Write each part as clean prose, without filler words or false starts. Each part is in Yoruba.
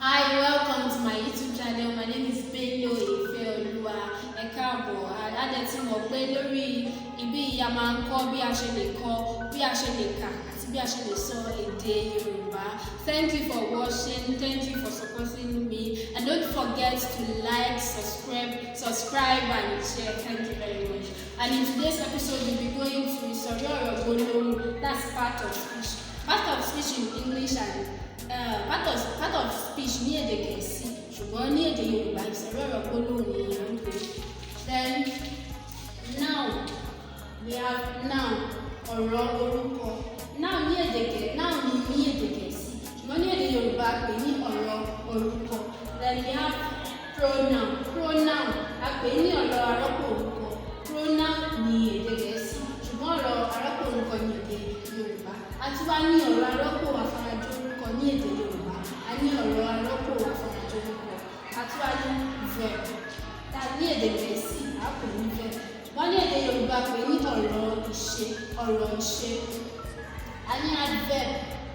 Hi, welcome to my YouTube channel. My name is Bello Ifeoluwa. Ẹ káàbọ̀. A dẹ̀ ti mọ̀ pé lórí ibí yìí a máa ń kọ́ bí a ṣe lè kọ, bí a ṣe lè kà àti bí a ṣe lè sọ èdè Yorùbá. Thank you for watching. Thank you for supporting me. And don't forget to like, subscribe and share. Thank you very much. And in today's episode, we'll be going to ìsọ̀rí ọ̀rọ̀ gbólóhùn. That's part of speech. Part of speech in English and part of speech ní èdè Gẹ̀ẹ́sì, ṣùgbọ́n ní èdè Yorùbá, ìsọ̀rí ọ̀rọ̀ gbólóhùn ni à ń pè. Then noun, we have noun, ọ̀rọ̀ orúkọ. Noun ní èdè Gẹ̀ẹ́ noun ní ní èdè Gẹ̀ẹ́sì, ṣùgbọ́n ní èdè Yorùbá, a pè ní ọ̀rọ̀ orúkọ. Then we have pronoun. Pronoun, a pè ní ọ̀rọ̀ arọ́pò orúkọ. Pronoun ní èdè Gẹ̀ẹ́sì, ṣùgbọ́n ọ̀rọ̀ arọ́pò orúkọ ní èdè Yorùbá. A tún wá ní ọ̀rọ̀ arọ́pò afarajọ orúkọ ní èdè Yorùbá. A ní ọ̀rọ̀ arọ́pò afarajọ orúkọ. A tún wá ní verb. Ta ní èdè Gẹ̀ẹ́sì, a pè ní verb, ṣùgbọ́n ní èdè Yorùbá, a pè ní ọ̀rọ̀ ìṣe, ọ̀rọ̀ ìṣe. A ní adverb.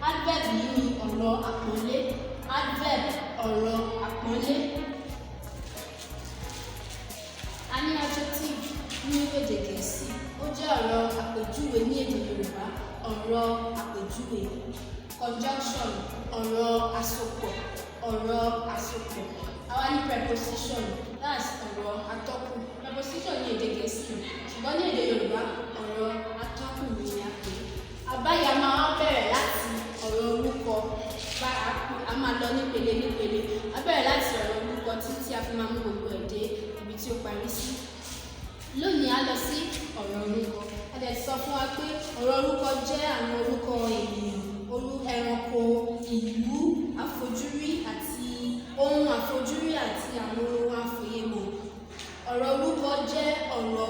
Adverb yìí ní ọ̀rọ̀ àpọ́nlé. Adverb, ọ̀rọ̀ àpọ́nlé. A ní adjective ní èdè Gẹ̀ẹ́sì, ó jẹ́ ọ̀rọ̀ àpèjúwe ní èdè Yorùbá, ọ̀rọ̀ àpèjúwe. Conjunction, ọ̀rọ̀ àsopọ̀, ọ̀rọ̀ àsopọ̀. A wá ní preposition, that's ọ̀rọ̀ atọ́kùn. Preposition ní èdè Gẹ̀ẹ́sì, ṣùgbọ́n ní èdè Yorùbá, ọ̀rọ̀ atọ́kùn ni a pè é. Àbáyé a máa wá bẹ̀rẹ̀ láti ọ̀rọ̀ orúkọ. Bá a máa lọ nípele nípele. A bẹ̀rẹ̀ láti ọ̀rọ̀ orúkọ títí a fi máa mú gbogbo ẹ̀ dé ibi tí ó parí sí. Lónìí, a lọ sí ọ̀rọ̀ orúkọ. A dẹ̀ sọ fún wa pé ọ̀rọ̀ orúkọ jẹ́ àwọn orúkọ ènìyàn, ẹranko, ìlú, àfojúrí àti ohun àfojúrí àti àwọn ohun àfòyemọ̀. Ọ̀rọ̀ orúkọ jẹ́ orúkọ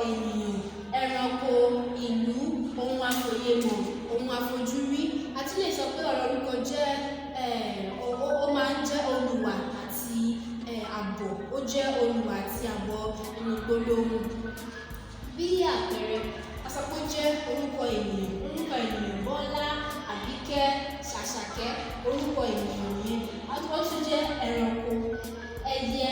ènìyàn, ẹranko, ìlú, ohun àfòyemọ̀, ohun àfojúrí. A tún lè sọ pé ọ̀rọ̀ orúkọ jẹ́ ó máa ń jẹ́ olùwà àti àbọ̀. Ó jẹ́ olùwà àti àbọ̀ inú gbólóhùn. Bí àpẹẹrẹ, a sọ pé ó jẹ́ orúkọ ènìyàn. Orúkọ ènìyàn: Bọ́lá, Àbíkẹ́, Ṣàṣàkẹ́, orúkọ ènìyàn nìyẹn. Ó tún jẹ́ ẹranko: ẹyẹ,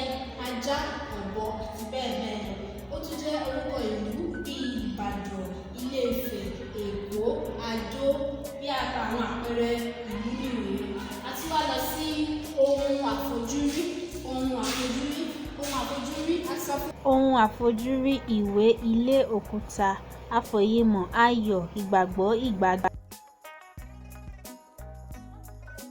ajá, ọ̀bọ àti bẹ́ẹ̀ bẹ́ẹ̀ lọ. Ó tún jẹ́ orúkọ ìlú bíi Ìbàdàn, Ilé-Ifẹ̀, Èkó, Adó, bí àwọn àpẹẹrẹ ìlú nìwọ̀nyí. A tún wá lọ sí ohun àfojúrí. Ohun àfojúrí, ohun àfojúrí, a sọ fún. Ohun àfojúrí: ìwé, ilé, òkúta. Àfòyemọ̀: ayọ̀, ìgbàgbọ́, ìgbádùn.